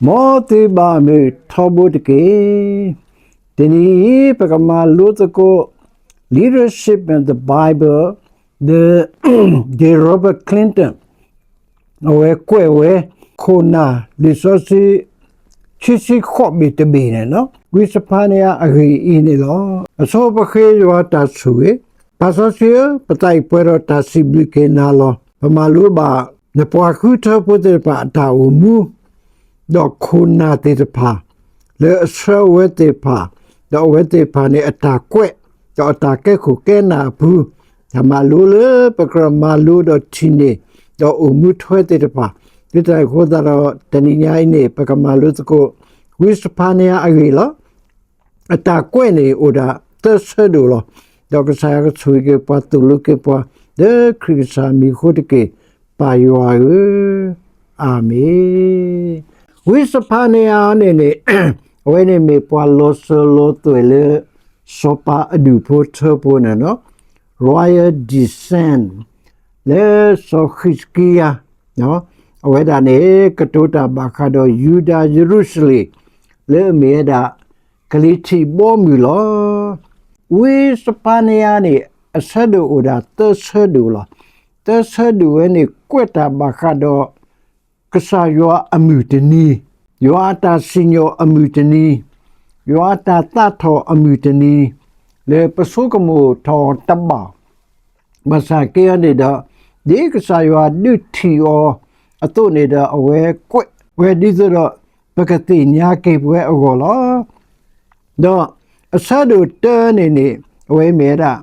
မ်သုဘၣ်မုာ်ထီဘိတက့ၢ်. တနံၤအံၤ ပကမၤလိသကိး Leadership and the Bible ဒီး ဒီး Robert Clinton အဝဲကွဲးဝဲ ခိၣ်နၢ်လံာ်စီဆှံ ခံဆံဃိးဘ့ၣ်တဘ့ၣ်န့ၣ်လီၤ. ဝံစဖါနယၤအဂ့ၢ်အံၤန့ၣ်လီၤ. အဆိပဃ့ယွၤတၢ်ဆိၣ်ဂ့ၤ, ပၢ်စီဆှံဧၢ, ပသးအံၤပှဲၤဒီးတၢ်စံးဘျုးက့ၤနၤလီၤ. ပမၤလိဘၣ် နပှၤဃုထၢဖိသ့ၣ်တဖၣ်အတၢ်အိၣ်မူ ဒီးခိၣ်နၢ်သ့ၣ်တဖၣ် လၢအဆှၢအဝဲသ့ၣ်တဖၣ်, ဒီးအဝဲသ့ၣ်တဖၣ်န့ၣ် အတၢ်ကွဲး ဒီးအတၢ်ကဲခိၣ်ကဲနၢ်အပူၤ, တၢ်မၤလိလၢပကြၢးမၤလိဒီးထံၣ်န့ၢ် ဒီးအိၣ်မူထွဲသ့ၣ်တဖၣ်, ဒ်တၢ်အံၤအဃိသတးဒီး တနံၤညါအံၤန့ၣ် ပကမၤလိသကိး ဝံစဖါနယၤအဂ့ၢ်လီၤ. အတၢ်ကွဲးန့ၣ် အိၣ်ဒၣ်သၢဆၢဒိၣ်လီၤ. ဒီးကစၢ်ယွၤကဆိၣ်ဂ့ၤက့ၤပှၤ သိၣ်လိက့ၤပှၤ လၢခရံာ်ကစၢ်မံၤအဃိတက့ၢ်, ပၢ်ယွၤဧၢ, အၤမ့ၣ်. ဝံစဖါနယၤန့ၣ်န့ၣ် အဝဲန့ၣ်မ့ၢ်ပှၤလီၤစၢၤလီၤသွဲၣ်လၢ စီၤပၤအဒူၣ်ဖိထၢဖိန့ၣ်လီၤ. Royal Descent လၢစီၤဃံးစကံယၤ အဝဲဒၣ်န့ၣ် ကတိၤတၢ်ဘၣ်ဃးဒီးယူဒၤယရူၤၡလ့ၣ် လၢအမ့ၢ်ဝဲဒၣ် ကလံၤထံးဘီမုၢ်လီၤ. ဝံစဖါနယၤန့ၣ် အဆၢဒိၣ်အိၣ်ဒၣ်သၢဆၢဒိၣ်လီၤ. သၢဆၢဒိၣ်ဝဲန့ၣ် ကွဲးတၢ်ဘၣ်ဃးဒီး ကစၢ်ယွၤအမုၢ်တနံၤ, ယွၤအတၢ်စံၣ်ညီၣ်အမုၢ်တနံၤ, ယွၤအတၢ်သးထီၣ်အမုၢ်တနံၤ, လၢပဆိကမိၣ်ထီၣ်တဘၣ် ဘၣ်ဆၣ်က့အီၤန့ၣ်ဒီး ဒ်ကစၢ်ယွၤဒုးထံၣ်အီၤအသိးန့ၣ်ဒီး အဝဲကွဲးဝဲဒ်သိးဒီး ပကသ့ၣ်ညါက့ၤပဝဲအဂီၢ်လီၤ. ဒီးအဆၢဒိၣ်တၢန့ၣ်န့ၣ် အဝဲမ့ၢ်ဝဲဒၣ်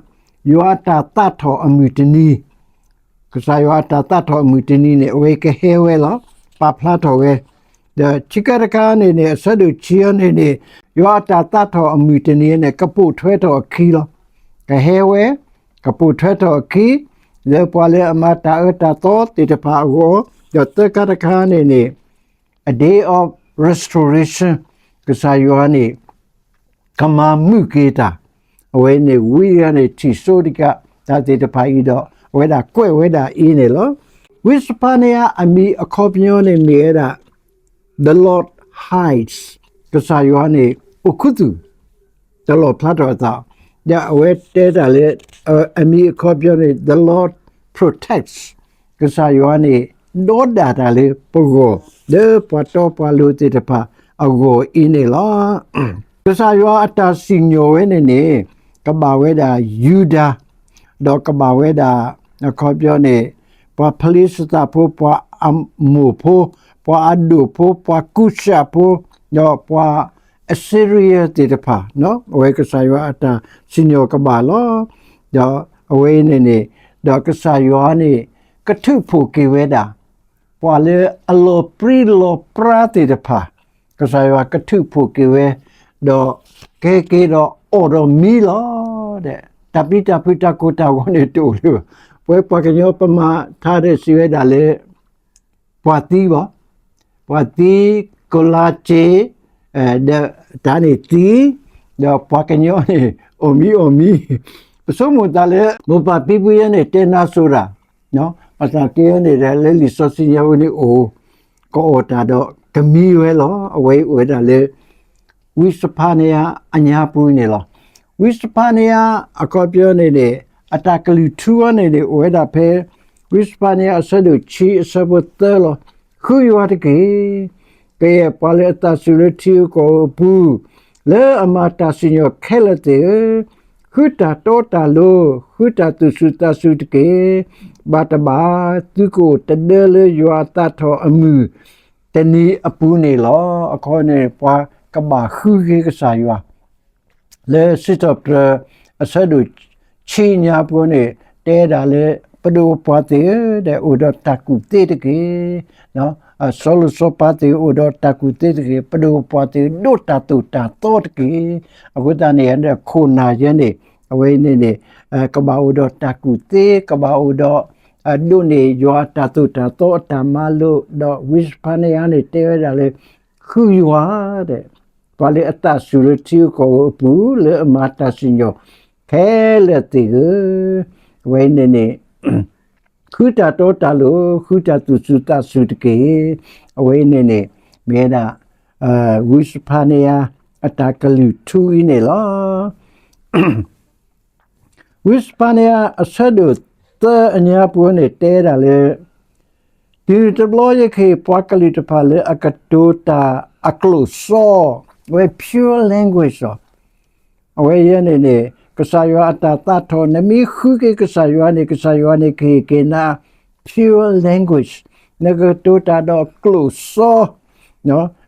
ယွၤအတၢ်သးထီၣ်အမုၢ်တနံၤ, ကစၢ်ယွၤအတၢ်သးထီၣ်အမုၢ်တနံၤန့ၣ် အဝဲကဟဲဝဲလီၤ, ပာ်ဖျါထီၣ်ဝဲ, ဒီးခံခါတခါန့ၣ်န့ၣ် အဆၢဒိၣ်ခံအီၤန့ၣ်န့ၣ် ယွၤအတၢ်သးထီၣ်အမုၢ်တနံၤန့ၣ် ကပိာ်ထွဲထီၣ်အခံလီၤ. ကဟဲဝဲ, ကပိာ်ထွဲထီၣ်အခံ, လၢပှၤလၢအမၤတၢ်အၢတၢ်သီသ့ၣ်တဖၣ်အဂီၢ်, ဒီးသၢခါတခါန့ၣ်န့ၣ် a day of restoration ကစၢ်ယွၤန့ၣ် ကမၤမုာ်က့ၤတၢ်, အဝဲန့ၣ်ဝံအံၤန့ၣ် ထံၣ်စိတကး တၢ်သ့ၣ်တဖၣ်အံၤဒီး အဝဲဒၣ်ကွဲးဝဲဒၣ်အံၤန့ၣ်လီၤ. ဝံစဖါနယၤအမံၤအခီပညီန့ၣ်မ့ၢ်ဝဲဒၣ် the Lord hides ကစၢ်ယွၤန့ၣ် အိၣ်ခူသူၣ် တလီၣ်ဖျါထီၣ်အသး, ဒီးအဝဲတဲတၢ်လၢ အမံၤအခီပညီန့ၣ် the Lord protects ကစၢ်ယွၤန့ၣ် ဒီဒၣ်တၢ်လၢပဂီၢ် လၢပှၤတီပှၤလိၤသ့ၣ်တဖၣ်အဂီၢ်အံၤန့ၣ်လီၤ. ကစၢ်ယွၤအတၢ်စံၣ်ညီၣ်ဝဲန့ၣ်န့ၣ် ကဘၣ်ဝဲဒၣ်ယူဒၤ, ဒီးကဘၣ်ဝဲဒၣ် အခီပညီန့ၣ် ပှၤဖလံးစတံဖိ, ပှၤအမိၣ်ဖိ, ပှၤအဒိၣ်ဖိ, ပှၤကူၡ်ဖိ, ဒီးပှၤအစ့ရံယါသ့ၣ်တဖၣ်, အဝဲကစၢ်ယွၤအတၢ်စံၣ်ညီၣ်ကဘၣ်လီၤ. ဒီးအဝဲအံၤန့ၣ်န့ၣ် ဒီးကစၢ်ယွၤန့ၣ် ကထုးဖှိၣ်က့ၤဝဲဒၣ် ပှၤလၢအလီၤပြံလီၤပြါသ့ၣ်တဖၣ်, ကစၢ်ယွၤကထုးဖှိၣ်က့ၤဝဲ, ဒီးကဟဲက့ၤဒီးအိၣ်ဒီးမံလီၤ. တၢ်ပျံၤတၢ်ဖုးတၢ်ကိၢ်တၢ်ဂီၤန့ၣ်တအိၣ်လၢၤဘၣ်. ပဝဲပှၤကညီပမၤထါဒီးစံးဝဲဒၣ်လၢ ပှၤသံဘၣ်, ပှၤသံ ကလါစ့, ဒီးတၢ်န့ၣ်သံ, ဒီးပှၤကညီန့ၣ် အိၣ်မံအိၣ်မံ, ပဆိကမိၣ်သးလၢ မိၢ်ပၢ်ဖံဖုယဲန့ၣ် တဲနါစိၤတၢ် ဘၣ်ဆၣ်က့အီၤန့ၣ်ဒီး လၢလံာ်စီဆှံညါပူၤန့ၣ်အိၣ်, ကအီၣ်တၢ်ဒီးကမံဝဲလီၤ. အဝဲအံၤအိၣ်ဝဲဒၣ်လၢ ဝံစဖါနယၤအညါပူၤန့ၣ်လီၤ. ဝံစဖါနယၤအခီပညီန့ၣ်န့ၣ် အတၢ်ကလုၢ်ထူအီၤန့ၣ်န့ၣ် အိၣ်ဝဲဒၣ်ဖဲ ဝံစဖါနယၤအဆၢဒိၣ်ခံအဆၢဖိသၢလီၤ. ဃုယွၤတက့ၢ်. ကယဲၢ်ပှၤလၢအသးစူၤလၢထံဧိၤကီၢ်ဧိၤအပူၤ, လၢအမၤတၢ်စံၣ်ညီၣ်ခဲလၢာ်သ့ၣ်ဧၢ, ဃုတၢ်တီတၢ်လိၤ, ဃုတၢ်သူၣ်စူၤသးစူၤတက့ၢ်. ဘၣ်တဘၣ်သုကအိၣ်တဒၢလၢယွၤအသးထီၣ်အမုၢ်တနံၤအပူၤန့ၣ်လီၤ. အခီပညီန့ၣ် ပှၤကဘၣ်ဃုက့ၤကစၢ်ယွၤ လၢစံးထီၣ်ပတြၢၤအဆၢဒိၣ်ဆံညါပူၤန့ၣ် တဲဒၣ်လၢ ပဒိၣ်ပပှၢ်သ့ၣ်ဧၢ, ဒီးအိၣ်ဒီးတၢ်ကူၣ်သ့တက့ၢ်. စီၤလိၤစီၤပၤသ့ၣ် အိၣ်ဒီးတၢ်ကူၣ်သ့တက့ၢ်. ပဒိၣ်ပပှၢ်သ့ၣ် ဒိးတၢ်သိၣ်တၢ်သီတက့ၢ်. အဃိသတးန့ၣ် ခိၣ်နၢ်ယဲန့ၣ် အဝဲန့ၣ်န့ၣ် ကဘၣ်အိၣ်ဒီးတၢ်ကူၣ်သ့, ကဘၣ်အိၣ်ဒီး ဒိးန့ၢ်ယွၤအတၢ်သိၣ်တၢ်သီအတၢ်မၤလိာ်, ဒီးဝံစဖါနယၤန့ၣ် တဲဝဲဒၣ်လၢ ဃုယွၤ တဲ, ပှၤလၢအသးစူၤလၢထံဧိၤကီၢ်ဧိၤအပူၤ လၢအမၤတၢ်စံၣ်ညီၣ်ခဲလၢာ်သ့ၣ်ဧၢ, အဝဲန့ၣ်န့ၣ် ဃုတၢ်တီတၢ်လိၤ, ဃုတၢ်သူၣ်စူၤသးစူၤတက့ၢ်. အဝဲန့ၣ်န့ၣ် မ့ၢ်ဝဲဒၣ် ဝံစဖၤနယၤအတၢ်ကလုၢ်ထူအံၤန့ၣ်လီၤ. ဝံစဖၤနယၤအဆၢဒိၣ်သၢအညါပူၤန့ၣ် တဲဒၣ်လၢ တုၤတဘျီယကဟ့ၣ်ပှၤကလုာ်တဖၣ်လၢအကတိၤတၢ်အကျိာ်စီ, အဝဲ pure language လီၤ. အဝဲယဲန့ၣ်န့ၣ် ကစၢ်ယွၤအတၢ်သးထီၣ် နမ့ၢ်ဃုက့ၤကစၢ်ယွၤန့ၣ် ကစၢ်ယွၤန့ၣ်ကဟ့ၣ်က့ၤနၤ pure language, နကတိၤတၢ်ဒီးကျိာ်စီ,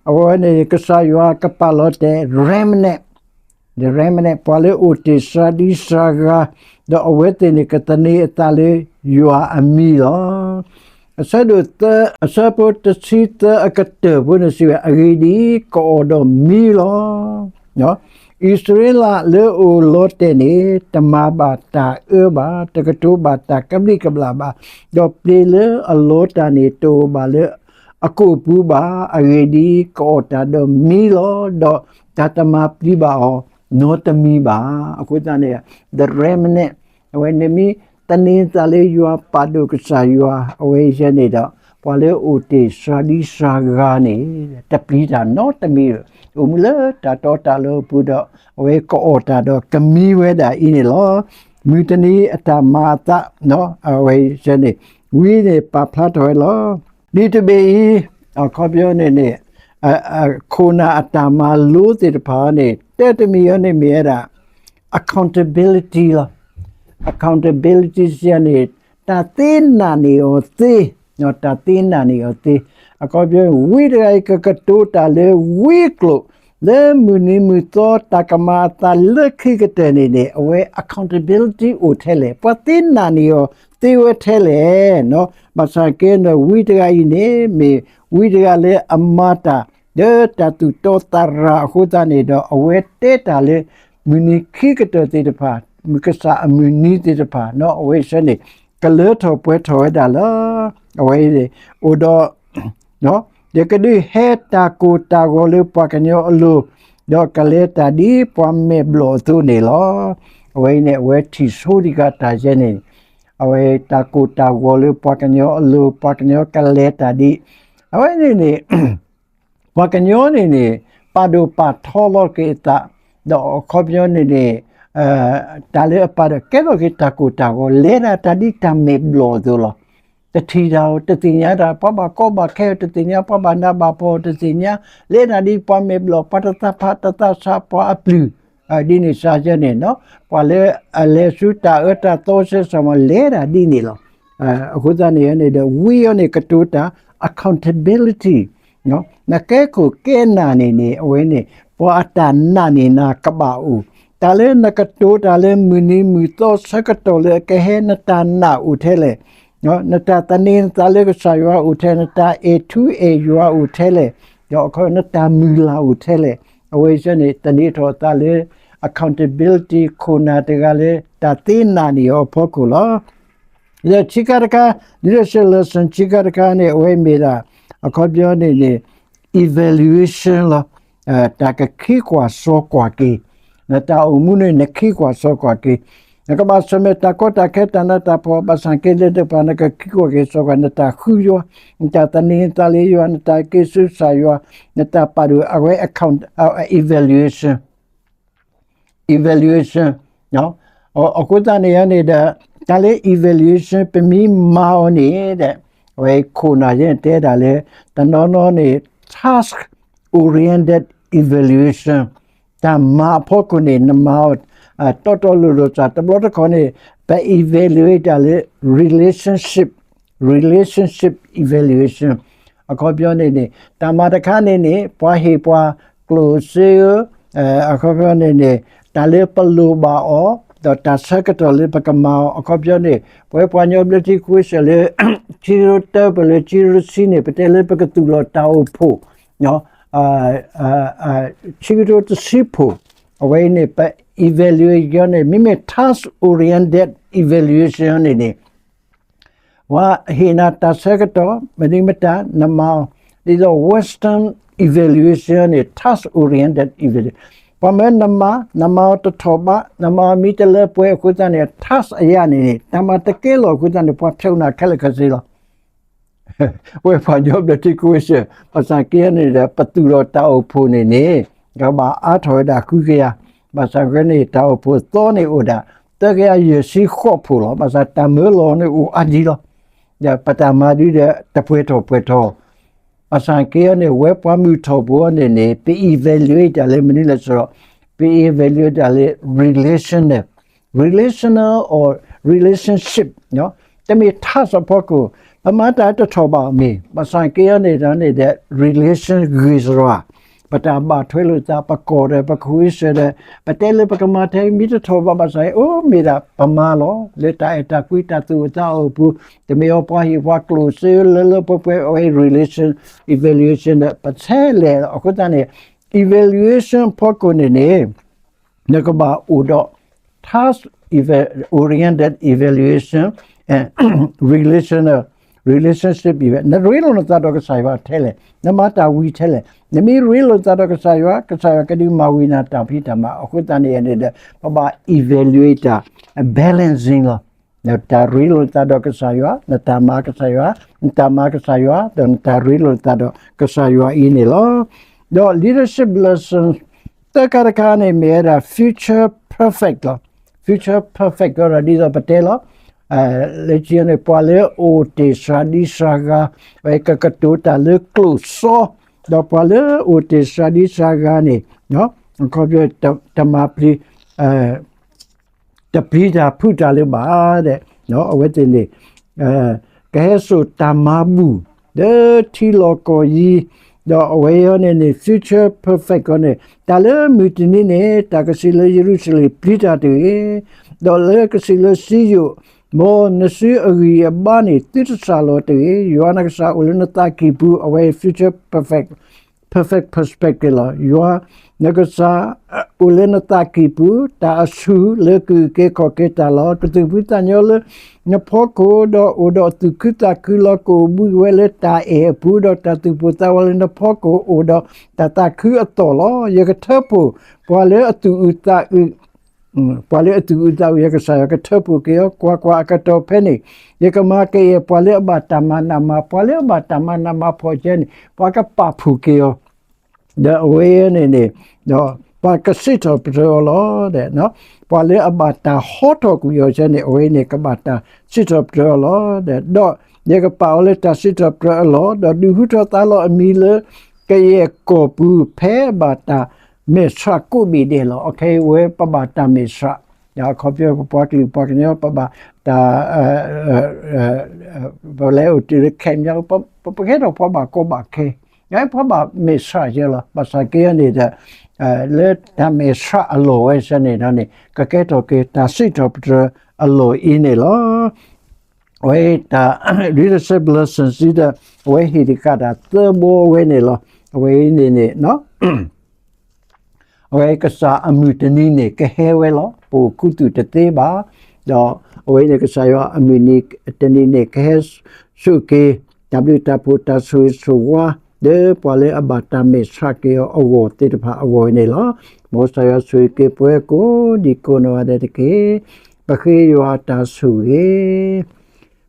အဝဲန့ၣ် ကစၢ်ယွၤကပာ်လီၤတဲာ် remnant, the remnant ပှၤလၢအိၣ်တ့ၢ်စှၤဒံစှၤဂၤ, ဒီးအဝဲသ့ၣ်န့ၣ်ကသန့ၤအသးလၢယွၤအမံၤလီၤ. အဆၢဒိၣ်သၢ အဆၢဖိတဆံသၢအကတၢၢ်ဖိန့ၣ်စံးဝဲ အဂ့ၢ်ဒ်အံၤ, ကအီၣ်ဒီးမံလီၤ. အံၣ်စရ့လးလၢအိၣ်လီၤတဲာ်န့ၣ် တမၤဘၣ်တၢ်အၢဘၣ်, တကတိၤဘၣ်တၢ်ကဘျံးကဘျၣ်ဘၣ်, ဒီးပျ့ၤလၢအလီၤတၢ်န့ၣ် တအိၣ်ဘၣ်လၢအကိာ်ပူၤဘၣ်. အဂ့ၢ်ဒ်အံၤ, ကအီၣ်တၢ်ဒီးမံလီၤ, ဒီးတၢ်တမၤပျံၤဘၣ်အီၤနီတမံၤဘၣ်. အဃိသတးန့ၣ် the remnant အဝဲနမ့ၢ်သန့ၤသးလၢယွၤပာ်ဒိၣ်ကစၢ်ယွၤ အဝဲယဲန့ၣ်ဒီး ပှၤလၢအိၣ်တ့ၢ်စှၤဒံစှၤဂၤန့ၣ် တပျံၤတၢ်နီတမံၤ, အိၣ်မူလၢတၢ်တီတၢ်လိၤအပူၤဒီး အဝဲကအီၣ်တၢ်ဒီးကမံဝဲဒၣ်အံၤန့ၣ်လီၤ. မုၢ်တနံၤအတၢ်မၤအသး အဝဲယဲန့ၣ် ဝံန့ၣ်ပာ်ဖျါထီၣ်ဝဲလီၤ. ဒ်တဘ့ၣ်အံၤ အခီပညီန့ၣ်န့ၣ် ခိၣ်နၢ်အတၢ်မၤလိသ့ၣ်တဖၣ်အံၤန့ၣ် တၢ်တမံၤအံၤန့ၣ်မ့ၢ်ဝဲဒၣ် accountability လီၤ. accountability စံးန့ၣ် တၢ်သ့နာ်န့ၢ်အီၤသ့, တၢ်သ့နာ်န့ၢ်အီၤသ့. အခီပညီ ဝံတဂၤအံၤကကတိၤတၢ်လၢဝံအကျိာ် လၢမုၢ်နံၤမုၢ်သီတၢ်ကမၤအသးလၢခံကတၢၢ်န့ၣ်န့ၣ် အဝဲ accountability အိၣ်ထဲလဲၣ်, ပှၤသ့နာ်န့ၢ်အီၤသ့ဝဲထဲလဲၣ်. ဘၣ်ဆၣ်က့န့ၣ် ဝံတဂၤအံၤန့ၣ် မ့ၢ်ဝံတဂၤလၢအမၤတၢ် လၢတၢ်သူၣ်တီသးရၤအဃိသတးန့ၣ်ဒီး အဝဲတဲတၢ်လၢ မုၢ်နံၤခံကတၢၢ်သ့ၣ်တဖၣ်, မုၢ်ကစၢ်အမုၢ်နံၤသ့ၣ်တဖၣ် အဝဲဆၢန့ၣ် ကလၢထီၣ်ပှဲၤထီၣ်ဝဲဒၣ်လီၤ. အဝဲအိၣ်ဒီး ယကဒုးဟဲတၢ်ကိၢ်တၢ်ဂီၤလၢပှၤကညီအလိၤ, ဒီးကလဲၤတၢ်ဒ်ပှၤမဲာ်ဘျီၣ်အသိးန့ၣ်လီၤ. အဝဲအံၤန့ၣ် အဝဲထံၣ်ဆိဒံးကတၢ်ယဲန့ၣ်, အဝဲတၢ်ကိၢ်တၢ်ဂီၤလၢပှၤကညီအလိၤ, ပှၤကညီကလဲၤတၢ်ဒ်, အဝဲန့ၣ်န့ၣ် ပှၤကညီန့ၣ်န့ၣ် ပာ်ဒိၣ်ပာ်ထီလီၤက့ၤအသး, ဒီးအခီပညီန့ၣ်န့ၣ် တၢ်လၢအပာ်ဒီးကဲထီၣ်က့ၤတၢ်ကိၢ်တၢ်ဂီၤ လဲၤဒၣ်တၢ်ဒ်တၢ်မဲာ်ဘျီၣ်အသိးလီၤ. တထံၣ်တၢ်အီၤ တသ့ၣ်ညါတၢ်, ပှၤဘၣ်ကီဘၣ်ခဲအီၤ တသ့ၣ်ညါ, ပှၤဘၣ်နးဘၣ်ဖှီၣ်အီၤ တသ့ၣ်ညါ, လဲၤဒၣ်ဒ်ပှၤမဲာ်ဘျီၣ်, ပှၤတသးဖးတသးဆး ပှၤအပျုၢ်, ဒ်န့ၣ်စ့ၢ်ကီးန့ၣ် ပှၤလၢအလဲၤဆူတၢ်အၢတၢ်သီစဲးစ့ၢ်မး လဲၤဒၣ်ဒ်န့ၣ်လီၤ. အဃိသတးန့ၣ်န့ၣ်ဒီး ဝံအံၤန့ၣ်ကတိၤတၢ် accountability, နကဲခိၣ်ကဲနၢ်န့ၣ်န့ၣ် အဝဲန့ၣ် ပှၤအတၢ်နာ်န့ၢ်နၤကဘၣ်အိၣ်, တၢ်လၢနကတိၤတၢ်လၢမုၢ်နံၤမုၢ်သီဆၢကတီၢ်လၢအကဟဲ နတၢ်နာ်အိၣ်ထဲလဲၣ်, နတၢ်သန့ၤနသးလၢကစၢ်ယွၤအိၣ်ထဲလဲၣ်, နတၢ်အဲၣ်ထူအဲၣ်ယွၤအိၣ်ထဲလဲၣ်, ဒီးအခီ နတၢ်မုၢ်လၢ်အိၣ်ထဲလဲၣ်. အဝဲဆၢန့ၣ် သန့ၤထီၣ်အသးလၢ accountability ခိၣ်နၢ်တဂၤလၢ တၢ်သ့နာ်န့ၢ်အီၤအဖီခိၣ်လီၤ. ဒီးဆံးခါတခါ, leadership lesson ဆံးခါတခါန့ၣ် အဝဲမ့ၢ်ဒၣ် အခီပညီန့ၣ်န့ၣ် evaluation လီၤ. တၢ်ကခံကွၢ်စီကွၢ်က့ၤ, နတၢ်အိၣ်မူန့ၣ် နခံကွၢ်စီကွၢ်က့ၤ, နကဘၣ်ဆၢၣ်မဲာ်တၢ်ကီတၢ်ခဲတၢ်နးတၢ်ဖှီၣ် ဘၣ်ဆၣ်က့လၢတပှၤ နကခံကွၢ်က့ၤစီကွၢ် နတၢ်ဃုယွၤ, နတၢ်သန့ၤသးလၢယွၤ, နတၢ်က့ၤဆူကစၢ်ယွၤ, နတၢ်ပာ်ဒိၣ်အဝဲ account, evaluation evaluation အဃိသတးန့ၣ်န့ၣ်ဒီး တၢ်လၢ evaluation ပမ့ၢ်မၤအီၤန့ၣ်ဒီး အဝဲခိၣ်နၢ်ယဲတဲဒၣ်လၢ တနီၤနီၤန့ၣ် task oriented evaluation တၢ်မၤအဖီခိၣ်န့ၣ် နမၤအီၤ တီတီလိၤလိၤစ့ၢ် တဘျီတခီၣ်န့ၣ် ပ evaluate တၢ်လၢ relationship relationship evaluation အခီပညီန့ၣ်န့ၣ် တၢ်မၤတခါန့ၣ်န့ၣ် ပှၤဟ့ၣ်ပှၤကျိၣ်စ့ဧၢ, အခီပညီန့ၣ်န့ၣ် တၢ်လၢပလိၣ်ဘၣ်အီၤ ဒီးတၢ်ဆၢကတီၢ်လၢပကမၤအီၤ အခီပညီန့ၣ် ပဝဲပှၤကညီဘျၢထံခဝ့ၡၢၣ်လၢ ခံကထိတၢပၢၢ်လၢခံကထိတဆံန့ၣ် ပတဲလၢပကသူၣ်လီၤတၢ်အိၣ်ဖှိၣ် ခံကထိတဆံဖှိၣ် အဝဲအံၤန့ၣ် ပ evaluate န့ၣ် မ့မ့ၢ် task oriented evaluation န့ၣ်န့ၣ် ပှၤဟ့ၣ်နၤတၢ်ဆၢကတီၢ် မနုၤမတၤ နမၤအီၤ ဒ်သိး Western evaluation န့ၣ် task oriented evaluation ပှၤမၢနမၤ နမၤအီၤတထီၣ်ဘး နမၤအီၤမ့ၢ်တလၢပှဲၤအဃိသတးန့ၣ် task အယါန့ၣ်န့ၣ် တၢ်မၤတကဲလီၤအဃိသတးန့ၣ် ပှၤဖျိးနၤခဲလၢာ်ခဲဆ့လီၤ. ဝဲပှၤကညီဘျၢထံခဝ့ၡၢၣ် ဘၣ်ဆၣ်က့န့ၣ်ဒီး ပသူၣ်ထီၣ်တၢ်အိၣ်ဖှိၣ်န့ၣ်န့ၣ် ကဘၣ်အါထီၣ်ဝဲဒၣ်ဃုကယၤ, ဘၣ်ဆၣ်က့န့ၣ် တၢ်အိၣ်ဖှိၣ်သီန့ၣ်အိၣ်ဒၣ် သၢကယၤယဲၢ်ဆံဃိးဖှိၣ်လီၤ. ဘၣ်ဆၣ်တၢ်မၢလီၤန့ၣ်အိၣ်အါဒံလီၤ. ဒီးပတၢ်မၤဒုဒီး တပှဲၤထီၣ်ပှဲၤထီၣ် ဘၣ်ဆၣ်က့န့ၣ် ဝဲပှၤမုၢ်ထီၣ်ဖိန့ၣ်န့ၣ် ပ evaluate တၢ်လၢမနုၤလဲၣ်ဆိုတော့ ပ evaluate တၢ်လၢ relational, relational or relationship တမ့ၢ် task အဖီခိၣ်, ပမၤတၢ်တထီၣ်ဘၣ်အီၤမ့ၢ် ဘၣ်ဆၣ်က့န့ၣ်ဒီးန့ၣ်ဒီး relation ဂ့ၤစ့ၢ်ကီး ပတၢ်ဘၣ်ထွဲလိာ်သး ပကီၢ်ဒီးပခဝ့ၡၢၣ်ဒီး ပတဲလၢပကမၤထဲမ့ၢ်တထီၣ်ဘၣ်ဘၣ်ဆၣ် အိၣ်မ့ၢ်ဒၣ်ပမၤလီၤ လၢတၢ်အဲၣ်တၢ်ကွံတၢ်သူၣ်အိၣ်သးအိၣ်အပူၤ, တမ့ၢ်အီၤပှၤဟ့ၣ်ပှၤကျိၣ်စ့လၢလၢပှဲၤပှဲၤ အဝဲ relation, evaluation ဒီး ပဆဲးလဲၤလီၤ. အဃိသတးန့ၣ် evaluation အဖီခိၣ်န့ၣ်န့ၣ် နကဘၣ်အိၣ်ဒီး task oriented evaluation and relational relationship အံၤဝဲ နရ့လိာ်နသးဒီးကစၢ်ယွၤထဲလဲၣ်, နမၤတၢ်ဝံၤထဲလဲၣ်, နမ့ၢ်ရ့လိာ်နသးဒီးကစၢ်ယွၤ ကစၢ်ယွၤကဒုးမၤဝံၤနၤတၢ်ဖံးတၢ်မၤ အဃိသတးန့ၣ်န့ၣ်ဒီး ပဘၣ် evaluate တၢ် balancing လီၤ. နတၢ်ရ့လိာ်နသးဒီးကစၢ်ယွၤ, နတၢ်မၤကစၢ်ယွၤ, နတၢ်မၤကစၢ်ယွၤ, ဒီးနတၢ်ရ့လိာ်နသးဒီးကစၢ်ယွၤအံၤန့ၣ်လီၤ. ဒီး leadership lesson သၢခါတခါန့ၣ် မ့ၢ်ဝဲဒၣ် future perfect လီၤ. future perfect ကဒီးဒ်သိးပတဲလီၤ လၢခံန့ၣ် ပှၤလၢအိၣ်တ့ၢ်စှၤဒံစှၤဂၤ ဝဲကကတိၤတၢ်လၢကျိာ်စီ, ဒီးပှၤလၢအိၣ်တ့ၢ်စှၤဒံစှၤဂၤန့ၣ် ခီဖျိတမၤပျံၤ တပျံၤတၢ်ဖုးတၢ်လၢၤဘၣ်ဒီး အဝဲသ့ၣ်န့ၣ် ကဟဲစိာ်တၢ်မၤဘူၣ် လၢထံလီၢ်ကီၢ်ယံၤ, ဒီးအဝဲအံၤန့ၣ်န့ၣ် future perfect အီၤန့ၣ် တၢ်လၢမုၢ်တနံၤန့ၣ် တၢ်ကစံးလၢယရူၤၡလ့ၣ်ပျံၤတၢ်တဂ့ၤ, ဒီးလၢကစံးလၢစံယိၣ် မ်နစုအဂံၢ်အဘါန့ၣ် သုတစှၤလီၤတဂ့ၤ, ယွၤနကစၢ်အိၣ်လၢနသးကံၢ်ပူၤ အဝဲ future perfect perfect perspective လီၤ. ယွၤနကစၢ်အိၣ်လၢနသးကံၢ်ပူၤ တၢ်အဆူၣ်လၢကဂုၤက့ၤခီၣ်က့ၤတၢ်လီၤ. ကသူၣ်ဖှံသးညီလၢနဖီခိၣ် ဒီးအိၣ်ဒီးသူၣ်ခုသးခုလီၤ. ကအိၣ်ဘှံးဝဲလၢတၢ်အဲၣ်အပူၤ ဒီးတၢ်သူၣ်ပိၢ်သးဝးလၢနဖီခိၣ် အိၣ်ဒီးတၢ်သးခုအသီၣ်လီၤ. ယကထၢဖှိၣ်ပှၤလၢအသူၣ်အုးသးအုး ပှၤလၢအသူၣ်အုးသးအုး ယကစၢ်ယွၤကထၢဖှိၣ်က့ၤအီၤ, ကွၢ်ကွၢ်, အကတီၢ်ဖဲန့ၣ် ယကမၤကယဲၢ်ပှၤလၢအဘၣ်တၢ်မၤနးမၤဖှီၣ်, ပှၤလၢအဘၣ်တၢ်မၤနးမၤဖှီၣ်ကဲန့ၣ် ပှၤကပာ်ဖှိၣ်က့ၤအီၤ, ဒီးအဝဲန့ၣ်န့ၣ် ဒီးပှၤကစံးထီၣ်ပတြၢၤအီၤလီၤ. ပှၤလၢအဘၣ်တၢ်ဟီထီၣ်ကွံာ်အီၤကဲန့ၣ် အဝဲန့ၣ်ကဘၣ်တၢ်စံးထီၣ်ပတြၢၤအီၤလီၤ. ဒီးယကပာ်အီၤလၢတၢ်စံးထီၣ်ပတြၢၤအလီၢ်, ဒီးဒုးဟူထီၣ်သါလီၤအမံၤလၢ ကယဲၢ်ကီၢ်ပူၤ ဖဲဘၣ်တၢ်မဲာ်ဆှးကိးဘ့ၣ်ဒဲးလီၤ. အခဲအံၤဝဲပဘၣ်တၢ်မဲာ်ဆှး, ဒီးအခီပညီပပှၤကလုာ်ပှၤကညီ ပဘၣ်တၢ် ပလဲၤအိၣ်တုၤလၢခဲးမညီ ပကဲထီၣ်ပှၤဘၣ်ကီဘၣ်ခဲ, ပှၤဘၣ်မဲာ်ဆှးကဲလီၤ. ဘၣ်ဆၣ်က့န့ၣ်ဒီး လၢတၢ်မဲာ်ဆှးအလီၢ်ဝဲဆၢန့ၣ်ဒီးန့ၣ် ကကဲထီၣ်က့ၤတၢ်စံးထီၣ်ပတြၢၤအလီၢ်အံၤန့ၣ်လီၤ. အဝဲတၢ် leadership lessons ဒီး အဝဲဟ့ၣ်တကးတၢ်သၢဘီဝဲန့ၣ်လီၤ. အဝဲအံၤန့ၣ်န့ၣ် အဝဲကစၢ်အမုၢ်တနံၤန့ၣ် ကဟဲဝဲလီၤ. ပအိၣ်ခူသူၣ်တသ့ဘၣ်. ဒီးအဝဲန့ၣ်ကစၢ်ယွၤအမုၢ်နံၤတနံၤန့ၣ် ကဟဲဆိၣ်က့ၤ တၢ်ဘျုးတၢ်ဖှိၣ်တၢ်ဆိၣ်ဂ့ၤဆိၣ်ဝါ လၢပှၤလၢအဘၣ်တၢ်မဲာ်ဆှးက့ၤအီၤအဂီၢ်သ့ၣ်တဖၣ်အဂီၢ်န့ၣ်လီၤ. မ်ကစၢ်ယွၤဆိၣ်ဂ့ၤက့ၤပှၤကိးဒံကိးနီၢ်ဂၤဒဲးတက့ၢ်. ပဃ့ယွၤအတၢ်ဆိၣ်ဂ့ၤ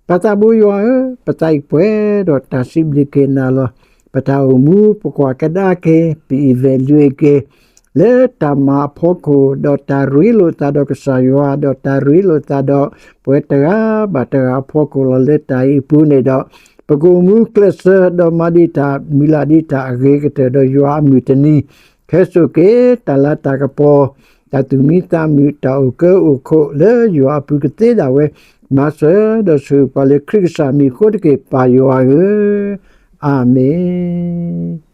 ပသးဘိယွၤဧၢ, ပသးအံၤပှဲၤဒီးတၢ်စံးဘျုးက့ၤနၤလီၤ. ပတၢ်အိၣ်မူပကွၢ်ကဒါက့ၤ ပ evaluate က့ၤ လၢတၢ်မၤအဖီခိၣ် ဒီးတၢ်ရ့လိာ်သးဒီးကစၢ်ယွၤ ဒီးတၢ်ရ့လိာ်သးဒီးပဝဲတဂၤဘၣ်တဂၤအဖီခိၣ်လီၤ. လၢတၢ်အံၤအပူၤန့ၣ်ဒီး ပကအိၣ်မူကျဲးစၢး ဒီးမၤဒံးတၢ်မုၢ်လၢ်ဒံးတၢ်အဂ့ၤကတၢၢ်ဒီးယွၤအမုၢ်တနံၤ ဟဲစိာ်က့ၤတၢ်လၤတၢ်ကပီၤ တၢ်သူၣ်မံသးမုာ် တၢ်အိၣ်ကၢအိၣ်ခိးလၢယွၤအပူၤကသ့ဒၣ်ဝဲ, မၤစၢၤဒီးဆိၣ်ဂ့ၤပှၤလၢခရံာ်ကစၢ်မံၤအဃိတက့ၢ် ပၢ်ယွၤဧၢ, အၤမ့ၣ်.